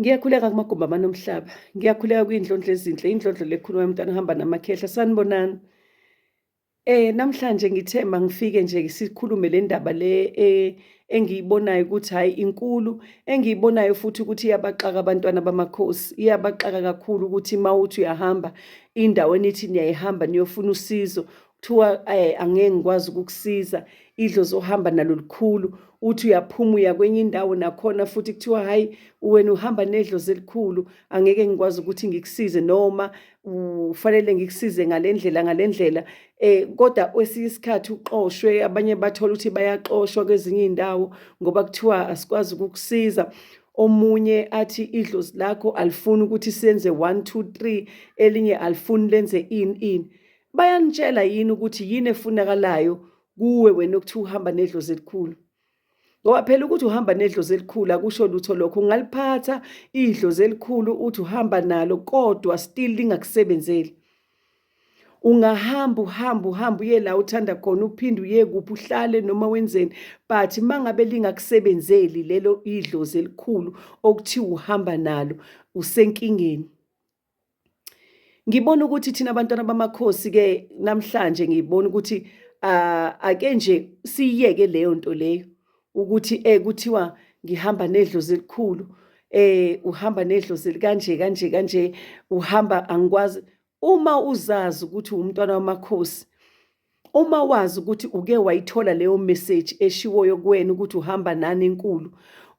Ngiyakhuleka kumagumbi amane omhlaba. Ngiyakhuleka kwiy'ndlondlo ezinhle, indlondlo lekhuluma yomntwana ohamba namakhehla. Sanibonani. Namhlanje ngithe mangifike nje sikhulume le ndaba le engiyibonayo ukuthi hhayi inkulu, engiyibonayo futhi ukuthi iyabaxaka abantwana bamakhosi, iyabaxaka kakhulu ukuthi uma uthi uyahamba indawo enithi niyayihamba niyofuna usizo, kuthiwa angeke ngikwazi ukukusiza, idlozi ohamba nalo likhulu. Uthi uyaphuma uya kwenye indawo nakhona futhi kuthiwa hhayi wena uhamba nedlozi elikhulu, angeke ngikwazi ukuthi ngikusize noma ufanele ngikusize ngale ndlela ngale ndlela. Kodwa kwesinye isikhathi uxoshwe, abanye bathola ukuthi bayaxoshwa kwezinye iy'ndawo ngoba kuthiwa asikwazi ukukusiza. Omunye athi idlozi lakho alifuni ukuthi senze one, two, three, elinye alifuni lenze ini ini. Bayanitshela yini ukuthi yini efunakalayo kuwe wena okuthiwa uhamba nedlozi elikhulu? Ngoba phela ukuthi uhamba nedlozi elikhulu akusho lutho lokho. Ungaliphatha idlozi elikhulu uthi uhamba nalo kodwa still lingakusebenzeli. Ungahamba uhambe uhambe uye la uthanda khona uphinde uye kuphi uhlale noma wenzeni but mangabe lingakusebenzeli lelo idlozi elikhulu okuthiwa uhamba nalo usenkingeni. Ngibona ukuthi thina abantwana bamakhosi ke namhlanje ngibona ukuthi ake nje siyiyeke leyo nto leyo ukuthi kuthiwa ngihamba nedlozi elikhulu uhamba nedlozi elikanje kanje kanje uhamba angikwazi. Uma uzazi ukuthi uwumntwana wamakhosi Uma wazi ukuthi uke wayithola leyo message eshiwoyo kuwena ukuthi uhamba nani enkulu,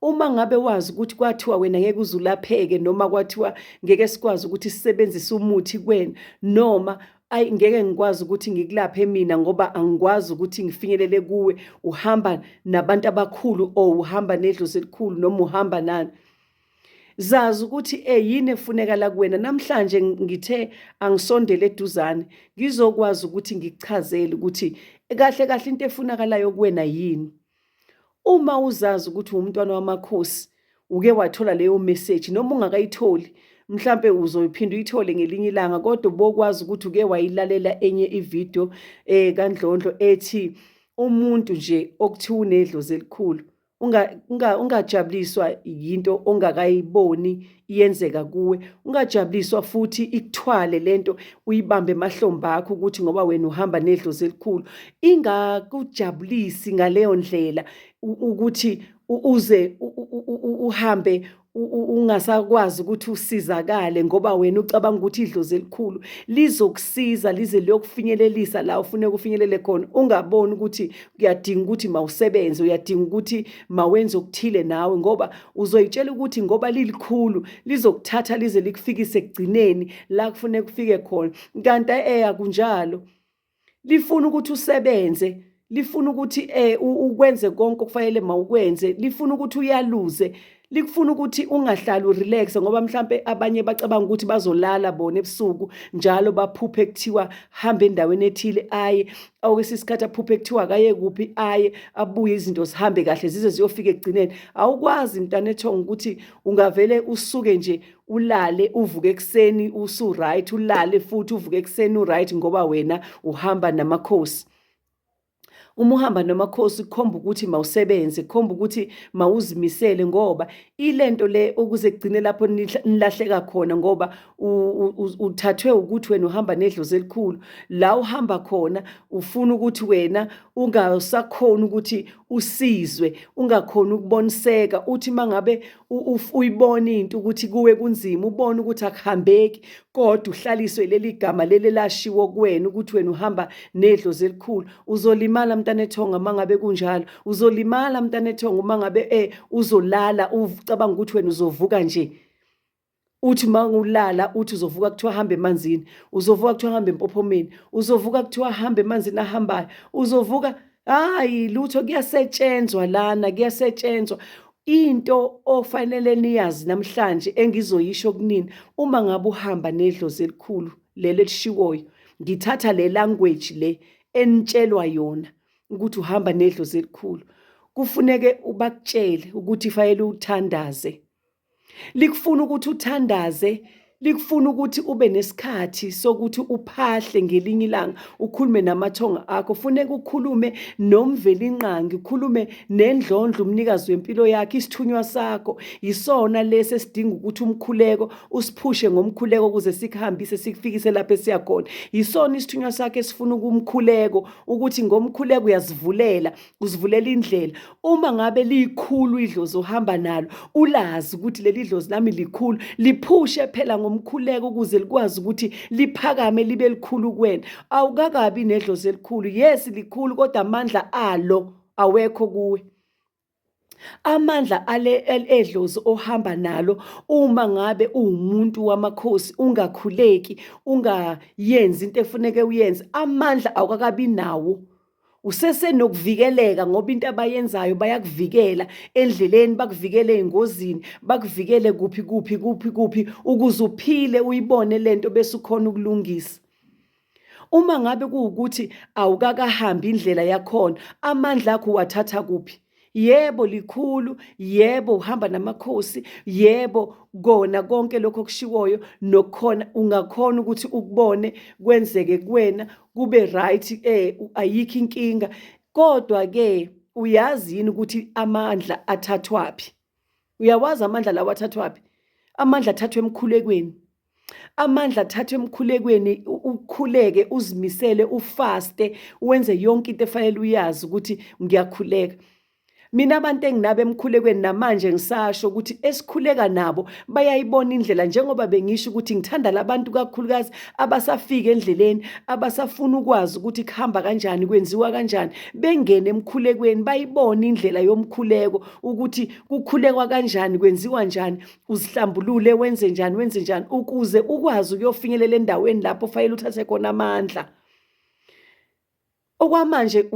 uma ngabe wazi ukuthi kwathiwa wena ngeke uze ulapheke noma kwathiwa ngeke sikwazi ukuthi sisebenzise umuthi kuwena noma ayi ngeke ngikwazi ukuthi ngikulaphe mina ngoba angikwazi ukuthi ngifinyelele kuwe, uhamba nabantu abakhulu or uhamba nedlozi elikhulu noma uhamba nani. Zazi ukuthi eh yini efuneka la kuwena. Namhlanje ngithe angisondele eduzane ngizokwazi ukuthi ngikuchazele ukuthi kahle kahle into efunakalayo kuwena yini. Uma uzazi ukuthi umntwana wamakhosi uke wathola leyo message noma ungakayitholi mhlampe uzoyiphinda uyithole ngelinye ilanga kodwa ubokwazi ukuthi uke wayilalela enye ivideo kaNdlondlo ethi umuntu nje okuthiwa unedlozi elikhulu Ungajabuliswa yinto ongakayiboni iyenzeka kuwe. Ungajabuliswa futhi ikuthwale lento uyibambe emahlombe akho ukuthi ngoba wena uhamba nedlozi elikhulu. Ingakujabulisi ngaleyo ndlela ukuthi uze uhambe ungasakwazi ukuthi usizakale ngoba wena ucabanga ukuthi idlozi elikhulu lizokusiza lize liyokufinyelelisa la ufune kufinyelele khona, ungaboni ukuthi uyadinga ukuthi mawusebenze, uyadinga ukuthi mawenze okuthile nawe, ngoba uzoyitshela ukuthi ngoba lilikhulu lizokuthatha lize likufikise ekugcineni la kufuneka ufike khona, kanti akunjalo. Lifuna ukuthi usebenze, lifuna ukuthi ukwenze konke okufanele mawukwenze, lifuna ukuthi uyaluze, likufuna ukuthi ungahlali urelax ngoba mhlampe abanye bacabanga ukuthi bazolala bona ebusuku njalo baphuphe kuthiwa hamba endaweni ethile aye, okwesinye isikhathi aphuphe kuthiwa akaye kuphi aye, abuye izinto zihambe kahle zize ziyofika ekugcineni. Awukwazi mntanethongo ukuthi ungavele usuke nje ulale uvuke ekuseni usu-right, ulale futhi uvuke ekuseni u-right ngoba wena uhamba namakhosi. Uma uhamba namakhosi kukhomba ukuthi mawusebenze, kukhomba ukuthi mawuzimisele ngoba ilento le ukuze kugcine lapho nilahleka khona ngoba uthathwe ukuthi wena uhamba nedlozi elikhulu. La uhamba khona ufuna ukuthi wena ungasakhoni ukuthi usizwe, ungakhoni ukuboniseka, uthi mangabe uyibona into ukuthi kuwe kunzima, ubone ukuthi akuhambeki kodwa uhlaliswe leli gama leli elashiwo kuwena ukuthi wena uhamba nedlozi elikhulu. Uzolimala mntanethonga uma ngabe kunjalo, uzolimala mntanethonga uma ngabe uzolala ucabanga ukuthi wena uzovuka nje. Uthi uma ulala uthi uzovuka kuthiwa hamba emanzini, uzovuka kuthiwa hamba empophomeni, uzovuka kuthiwa hamba emanzini ahambayo, uzovuka hayi lutho, kuyasetshenzwa lana, kuyasetshenzwa. Into ofanele niyazi namhlanje engizoyisho kunini, uma ngabe uhamba nedlozi elikhulu leli elishiwoyo, ngithatha le language le enitshelwa yona ukuthi uhamba nedlozi elikhulu, kufuneke ubakutshele ukuthi fanele uthandaze. Likufuna ukuthi uthandaze, Likufuna ukuthi ube nesikhathi sokuthi uphahle ngelinye ilanga, ukhulume namathongo akho. Funeka ukhulume noMvelinqangi, ukhulume nendlondlo, umnikazi wempilo yakho, isithunywa sakho. Yisona lesi esidinga ukuthi umkhuleko usiphushe ngomkhuleko ukuze sikuhambise sikufikise lapho esiya khona. Yisona isithunywa sakho esifuna ukumkhuleko, ukuthi ngomkhuleko uyazivulela, uzivulela indlela. Uma ngabe likhulu idlozi ohamba nalo, ulazi ukuthi leli dlozi lami likhulu, liphushe phela ngomkhuleko ukuze likwazi ukuthi liphakame libe likhulu kuwena. Awukakabi nedlozi elikhulu. Yes, likhulu kodwa amandla alo awekho kuwe. Amandla ale edlozi ohamba nalo uma ngabe uwumuntu wamakhosi ungakhuleki, ungayenzi into efuneke uyenze, amandla awukakabi nawo. Usesenokuvikeleka ngoba into abayenzayo bayakuvikela endleleni, bakuvikele ey'ngozini, bakuvikele kuphi kuphi kuphi kuphi ukuze uphile uyibone lento bese ukhona ukulungisa. Uma ngabe kuwukuthi awukakahambi indlela yakhona, amandla akho uwathatha kuphi? Yebo likhulu, yebo uhamba namakhosi, yebo kona konke lokho okushiwoyo nokukhona ungakhona ukuthi ukubone kwenzeke kuwena kube right ayikho inkinga. Kodwa ke uyazi yini ukuthi amandla athathwaphi? Uyawazi amandla lawa athathwaphi? Amandla athathwa emkhulekweni. Amandla athathwa emkhulekweni, ukhuleke, uzimisele, ufaste, wenze yonke into efanele uyazi ukuthi ngiyakhuleka. Mina abantu enginabo emkhulekweni namanje ngisasho ukuthi esikhuleka nabo bayayibona indlela njengoba bengisho ukuthi ngithanda labantu kakhulukazi abasafika endleleni, abasafuna ukwazi ukuthi kuhamba kanjani, kwenziwa kanjani, bengene emkhulekweni bayibone indlela yomkhuleko ukuthi kukhulekwa kanjani, kwenziwa njani. Uzihlambulule wenze njani wenze njani ukuze ukwazi ukuyofinyelela endaweni lapho fanele uthathe khona amandla. Okwamanje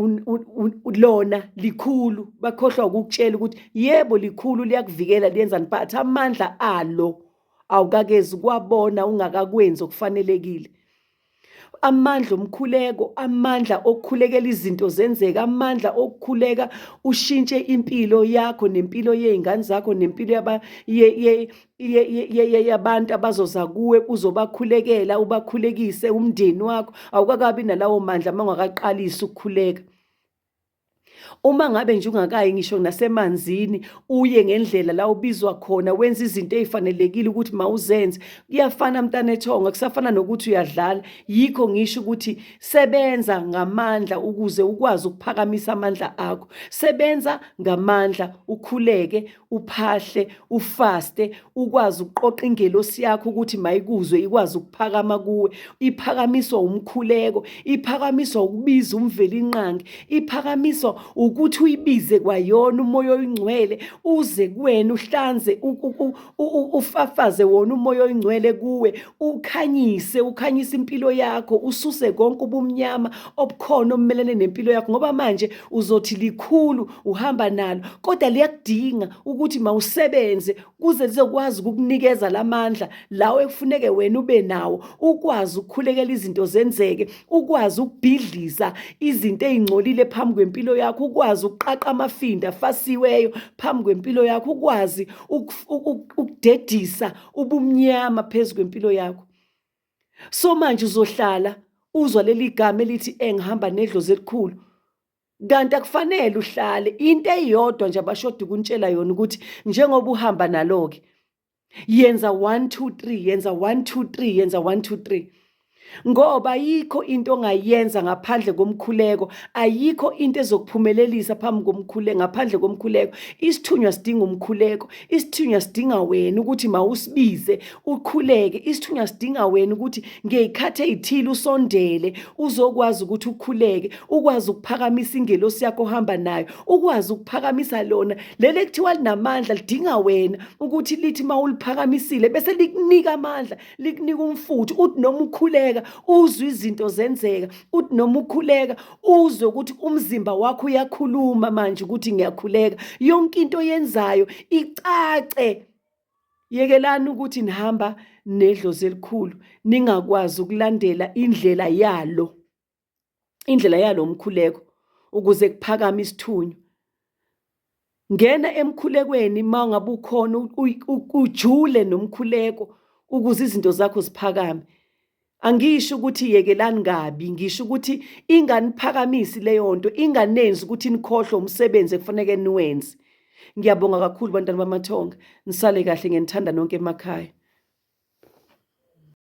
lona likhulu, bakhohlwa ukukutshela ukuthi yebo likhulu liyakuvikela liyenzani but amandla alo awukakezi kwabona ungakakwenzi okufanelekile. Amandla omkhuleko, amandla okukhulekela izinto zenzeka, amandla okukhuleka ushintshe impilo yakho nempilo yey'ngane zakho nempilo yabantu abazoza kuwe uzobakhulekela, ubakhulekise umndeni wakho. Awukakabi nalawo mandla uma ungakaqalisi ukukhuleka. Uma ngabe nje ungakayi ngisho nasemanzini uye ngendlela la ubizwa khona wenze izinto ey'fanelekile ukuthi mawuzenze, kuyafana mntanethonga, kusafana nokuthi uyadlala. Yikho ngisho ukuthi sebenza ngamandla ukuze ukwazi ukuphakamisa amandla akho. Sebenza ngamandla ukhuleke, uphahle, ufaste, ukwazi ukuqoqa ingelosi yakho ukuthi mayikuzwe ikwazi ukuphakama kuwe. Iphakamiswa umkhuleko, iphakamiswa ukubiza uMvelinqangi, iphakamiswa ukuthi uyibize kwayona umoya oyingcwele uze kuwena uhlanze ufafaze wona umoya oyingcwele kuwe, ukhanyise, ukhanyise impilo yakho, ususe konke ubumnyama obukhona obumelene nempilo yakho ngoba manje uzothi likhulu uhamba nalo kodwa liyakudinga ukuthi mawusebenze kuze lizokwazi ukukunikeza lamandla lawo ekufuneke wena ube nawo ukwazi ukukhulekela izinto zenzeke ukwazi ukubhidliza izinto ezingcolile phambi kwempilo yakho ukwazi ukuqaqa amafinda afasiweyo phambi kwempilo yakho ukwazi ukudedisa ubumnyama phezu kwempilo yakho. So manje uzohlala uzwa leli gama elithi engihamba nedlozi elikhulu kanti akufanele uhlale. Into eyodwa nje abashoda ukuntshela yona ukuthi njengoba uhamba nalo-ke yenza 1 2 3, yenza 1 2 3, yenza 1 2 3, ngoba ayikho into ongayenza ngaphandle komkhuleko, ayikho into ezokuphumelelisa phambi komkhuleko ngaphandle komkhuleko. Isithunywa sidinga umkhuleko, isithunywa sidinga wena ukuthi mawusibize ukhuleke, isithunywa sidinga wena ukuthi ngey'khathi ey'thile usondele uzokwazi ukuthi ukhuleke, ukwazi ukuphakamisa ingelosi yakho ohamba nayo, ukwazi ukuphakamisa lona leli ekuthiwa linamandla, lidinga wena ukuthi lithi uma uliphakamisile bese likunika amandla, likunika umfutho, uthi noma ukhuleka uzwe izinto zenzeka, uthi noma ukhuleka uzwe ukuthi umzimba wakho uyakhuluma manje ukuthi ngiyakhuleka, yonke into oyenzayo icace. Yekelani ukuthi nihamba nedlozi elikhulu ningakwazi ukulandela indlela yalo, indlela yalo mkhuleko ukuze kuphakame isithunywa. Ngena emkhulekweni uma ngabe ukhona, ujule nomkhuleko. ukuze izinto zakho ziphakame. Angisho ukuthi yekelani kabi, ngisho ukuthi inganiphakamisi leyo nto, inganenzi ukuthi nikhohlwe umsebenzi ekufaneke niwenze. Ngiyabonga kakhulu bantwana bamathonga. Nisale kahle ngiyanithanda nonke emakhaya.